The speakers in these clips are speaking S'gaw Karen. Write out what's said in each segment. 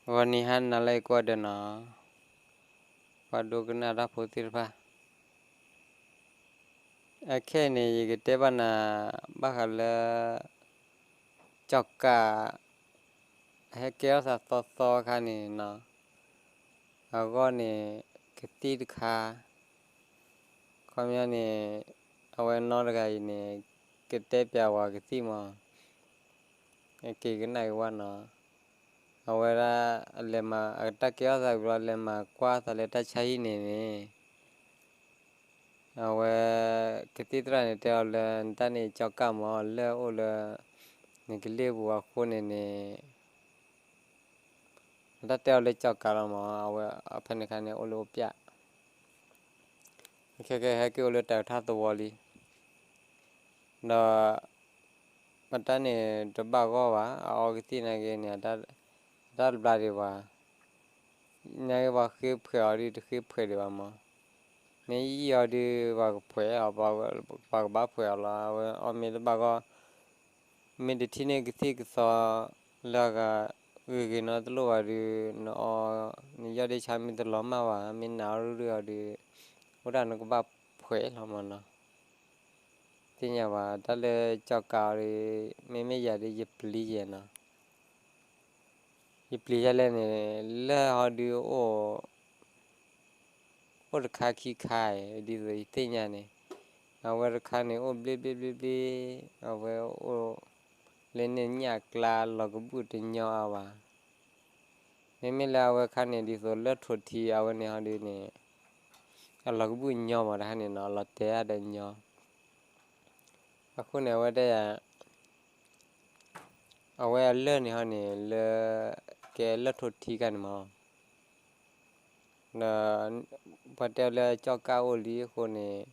ဂီၤနံၤဟါနၤလၢအံၤကိးဂၤဒဲးနီၤ, ပှၤဒိကနၣ်တၢ်ဖိသ့ၣ်တဖၣ်, အခဲအံၤန့ၣ် ယကတဲဘၣ်နၤ ဘၣ်ဃးလၢ ကၠီၤကး ဟဲကဲထီၣ်သးသီသီအခါန့ၣ်နီၤ, အဂီၢ်န့ၣ် ကသံၣ်တခါ, ခီပညီန့ၣ် အဝဲနီတဂၤအံၤန့ၣ် ကတဲပျးဝဲကသံၣ်မး, က့ၤကနၣ်က့ၤဝဲနီၤ, အဝဲဒၣ် အလဲၤမၤ အတၢ်ကဲထီၣ်သးဝံၤလီၤ လဲၤမၤကွၢ်သးလၢတၢ်ဆါဟံၣ်န့ၣ်န့ၣ် အဝဲ ကသံၣ်သရၣ်န့ၣ်တဲအီၤလၢ နတၢ်န့ၣ် ကၠီၤကးမး လၢအိၣ်လၢ နကလ့ၢ်ပူၤအဃိန့ၣ်န့ၣ် အတၢ်တဲအီၤလၢကၠီၤကးလီၤမး အဝဲဖဲန့ၣ်အခါန့ၣ် အိၣ်လၢအိၣ်ပျၢ်, ခဲကဲဟဲက့ၤအိၣ်လၢတၢ်ကထါသဝီလံ, ဒီး အတၢ်န့ၣ်တဘၣ်ဂီၢ်ဘၣ် အအီကသံၣ်နာ်က့န့ၣ် အတၢ်တဘျါဒံးဘၣ်, နာ်က့ပှၤဃ့ဖှဲးအီၤဒ်တဃ့ဖှဲးဒံးဘၣ်မး, မ့ၢ်ယံာ်အီၤဒ်ပှၤကဖှဲးအီၤ, ပှၤကဘၣ်ဖှဲးအီၤလီၤ, အဝဲအီမ့ၢ်တဘၣ်ဂီၢ် မ့ၢ်တထံၣ်န့ၢ်ကသံၣ်ကသီ လၢအဂၤဂ့ၤဂ့ၤနီတလိၣ်ဘၣ်ဒီး နအီ နယီၢ်ဒ့ဆါမ့ၢ်တလီၤမၢ်ဘၣ် မ့ၢ်နအီရုၢ်ရုၢ်အီၤဒီး အိၣ်ဒၣ်နကဘၣ်ဖှဲးလီၤမးနီၤ, သ့ၣ်ညါဘၣ် တၢ်လၢကၠီၤကးအီၤဒီး မ့မ့ၢ်ယၤဒီးယပျံၤယဲနီၤ, ယပျံၤယဲလဲၣ်န့ၣ် လၢဟီဒုးအိၣ် အိၣ်တခါခံခါအံၤ ဒ်သိးယသ့ၣ်ညါန့ၣ်, အဝဲတခါန့ၣ်အိၣ်ဘျ့ဘျ့ဘျ့ဘျ့, အဝဲအိၣ်လၢန့ၣ်ညၣ်ကျါလီၤကဘုၣ်တညီအါဘၣ်, မ့မ့ၢ်လၢအဝဲခါန့ၣ် ဒ်သိးလၢထိးထံအဝဲန့ၣ်ဟီဒုးန့ၣ် အလီၤကဘုၣ်ညီမးတခါန့ၣ်နီၤ အလီၤတဲာ်တၢ်ဒီးညီ, အဃိန့ၣ် အဝဲတဲယၤ အဝဲအလၢၢ်န့ၣ်ဟီန့ၣ် လၢ ကဲလၢထိးထံခါန့ၣ်မး, ဒီး ပှၤတဲလၢကၠီၤကးအိၣ်လံအဃိန့ၣ်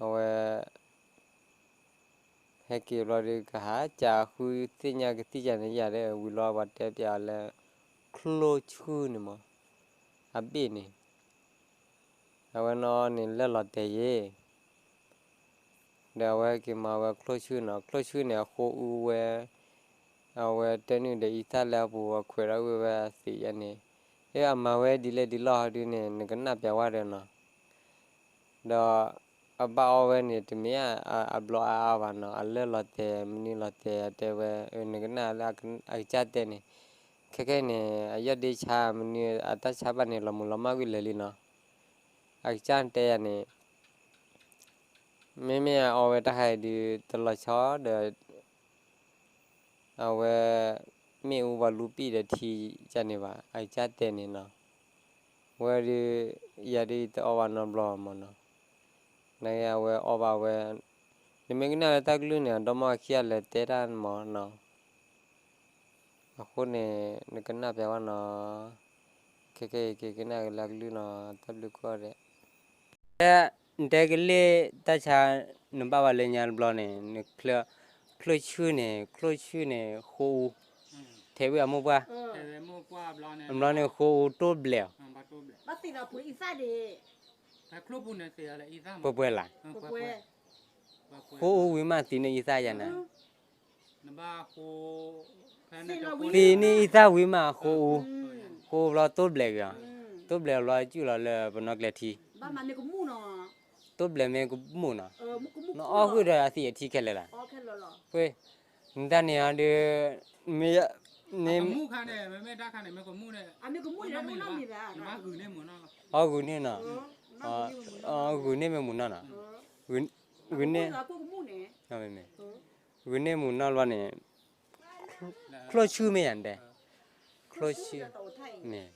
အဝဲ ဟဲက့ၤဘျီဒီး ကဟးကးဃုသ့ၣ်ညါကသံၣ်ကန့ၣ်ယၤဒီး ဝံၤလီၤပှၤတဲပျးအီၤလၢ ချိၣ်ဆူၣ်န့ၣ်မး အဘ့ၣ်န့ၣ် အဝဲနီၢ်အီန့ၣ်လၢလီၤတဲာ်ယ့ၣ်, ဒီးအဝဲက့ၤမၤဝဲချိၣ်ဆူၣ်နီၤ ချိၣ်ဆူၣ်န့ၣ် အဃိအူဝဲ အဝဲတဲနုာ်ဒီးအံသၣ်လၢအပူၤအခွဲးဒၣ်ဝဲအသံးယါန့ၣ်, အမၤဝဲဒ်လဲၣ်ဒ်လဲၣ်ဟီဒုးန့ၣ် နကနၣ်ပျးဝဲဒီးနီၤ ဒီး အဘၣ်အီဝဲန့ၣ် တမ့ၢ်အဘျီအါအါဘၣ်နီၤ အလၢၢ်လီၤတဲာ် မနုၤလီၤတဲာ် အတဲဝဲ နကနၣ်လၢအကစၢ်တဲန့ၣ်, ခဲခဲအံၤန့ၣ် အယီၢ်ဒ့ဆါ မနုၤအတၢ်ဆါဘၣ်န့ၣ် လီၤမုၢ်လီၤမၢ်ကွံာ်လၢာ်လံနီၤ, အကစၢ်တဲယၤန့ၣ် မ့မ့ၢ်အအီဝဲတၢ်ခါအံၤဒုး တလီၤဆီဒီး အဝဲ မ့ၣ်အူပှၤလူၤပံာ်ဒီးထံကန့ၣ်ဘၣ် အကစၢ်တဲန့ၣ်နီၤ, ဝဲဒုး ယၤဒုးယတအီဘၣ်နီတဘျီမးနီၤ, နအဝဲအီဘၣ်ဝဲ, နမ့ၢ်ကနၣ်လၢတၢ်ကလုၢ်န့ၣ် အဒီမါအခံဂၤလဲၤတဲတၢ်မးနီၤ အဃိန့ၣ် နကနၣ်ပျးဝဲနီၤ, ခဲခဲအံၤက့ၤကနၣ်က့ၤလၢကလုၢ်နီၤ တၢ်ဘျုးကိးဂၤဒဲး, နတဲကလ့ၢ်တၢ်ဆါ နဘၣ်ဝဲလၢညါတဘျီန့ၣ် န ချိၣ်ဆူၣ်န့ၣ် ချိၣ်ဆူၣ်န့ၣ် ဃိအူ ထဲဝံၣ်အမိၢ်ပှၢ်, တဘျီန့ၣ်ဃိအူတိၢ်ဘျဲးအီၤ, ပှဲၤပှဲၤလၢ်, ဃိအူဝံၤမးသံန့ၢ်အံသၣ်ယၤန့ၣ် သံန့ၢ်အံသၣ်ဝံၤမး ဃိအူ, ဃိအူဘျီတိၢ်ဘျဲးက့ၤအီၤ, တိၢ်ဘျဲးဘျီစုၣ်လီၤလၢပနီၣ်ကျဲထံ, တိၢ်ဘျဲးမ့ၢ်ကမူၣ်နီၤ, နအီၣ်ဃုာ်ဒီးအသံးအထံခဲလၢာ်လီၤ, နတၢ်န့ၣ်အီၤဒုး, မ့ၢ်, အီၣ်ဂုာ်န့ၢ်နီၤ, ဂုာ်န့ၢ်မ့ၢ်မုၢ်နီၢ်နီၤ, ဂုာ်န့ၢ်မ့ၢ်မုၢ်နီၢ်နီၤ, ဂုာ်န့ၢ်မုၢ်နီၢ်ဘျီန့ၣ်, ချိၣ်ဆူၣ်မ့ၢ်ယၤတဲ, ချိၣ်ဆူၣ်, န့ၣ်,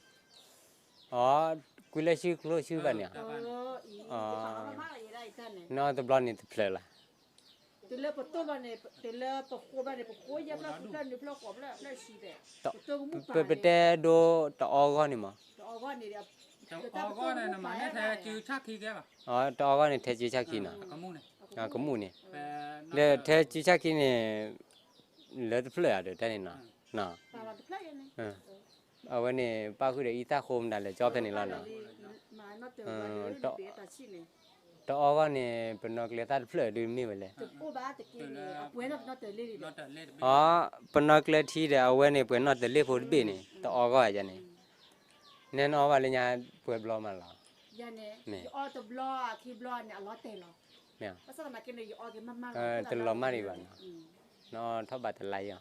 အီ ကွံာ်လၢဆူၣ်ချိၣ်ဆူၣ်ဘၣ်န့ၣ်, နီၢ်တဘျီန့ၣ်တဖျၢၣ်လီၤ ပတဲဒိတအီဂီၢ်န့ၣ်မး, တအီဂီၢ်န့ၣ်ထဲစုဆၣ်ခံနီၤ, ကမူၣ်န့ၣ်, ဒီးထဲစုဆၣ်ခံန့ၣ်, လၢတဖျၢၣ်ဧါဒီးတၢ်န့ၣ်နီၤ, အဝဲန့ၣ် ပၣ်ဃုာ်ဒီးအံသၣ်ဃိမတၤလဲၣ် ကၠီဖဲန့ၣ်လီၤနီၤ, တ တအီဂီၢ်န့ၣ် ပနီၣ်ကျဲသၣ်တဖျၢၣ်ဒုးမ့ၢ်ဝဲလဲၣ်. အီ, ပနီၣ်ကျဲထံဒီး အဝဲန့ၣ် ပှဲၤနီၣ်တလ့ၣ်ဖိတဘ့ၣ်န့ၣ် တအီဂီၢ်ယန့ၣ်, နဲနအီဘၣ်လၢညါပှဲၤဘျီမးလီၤ. မ့ၢ်, တလီၤမၢ်ဒံးဘၣ်နီၤ, နအီထီၣ်ဘၣ်တလါအံၤ,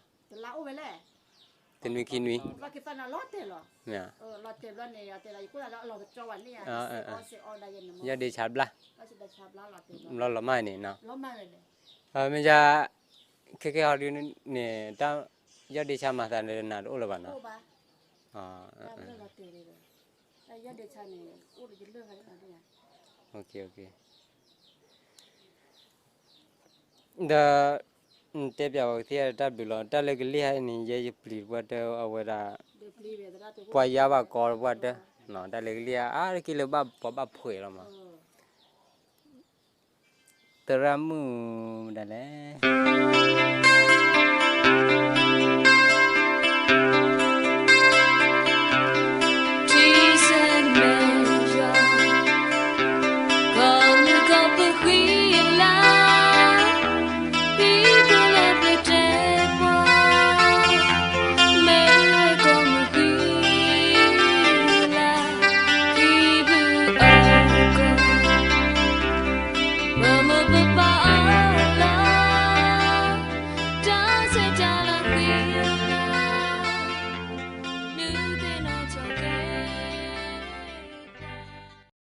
တနွံခံနွံ, မ့ၢ်, ယီၢ်ဒ့ဆါဘျါ, ဘျီလီၤမၢ်န့ၣ်နီၤ, မ့ၢ်ယါ, ခဲကဲဟီဒုန့ၣ်, တၢ်, ယီၢ်ဒ့ဆါမၤသးနနၤတအိၣ်လၢၤဘၣ်နီၤ, ဒီး, တဲပျးဝဲကသ့ၣ်တၢ်ဘျုးလီၤ, တၢ်လၢကလံၢ်ဟါန့ၣ် ယဲယပျံၤတပှၢ်တၢၢ်အဝဲဒၣ်, ပှၤယါဘၣ်ကီတပှၢ်တၢၢ်, တၢ်လၢကလံၢ်ဟါ အါတက့ၢ်လၢဘၣ်ပှၤဘၣ်ဖှဲးလီၤမး, သရၣ်မုၣ်ဒၣ်လဲၣ်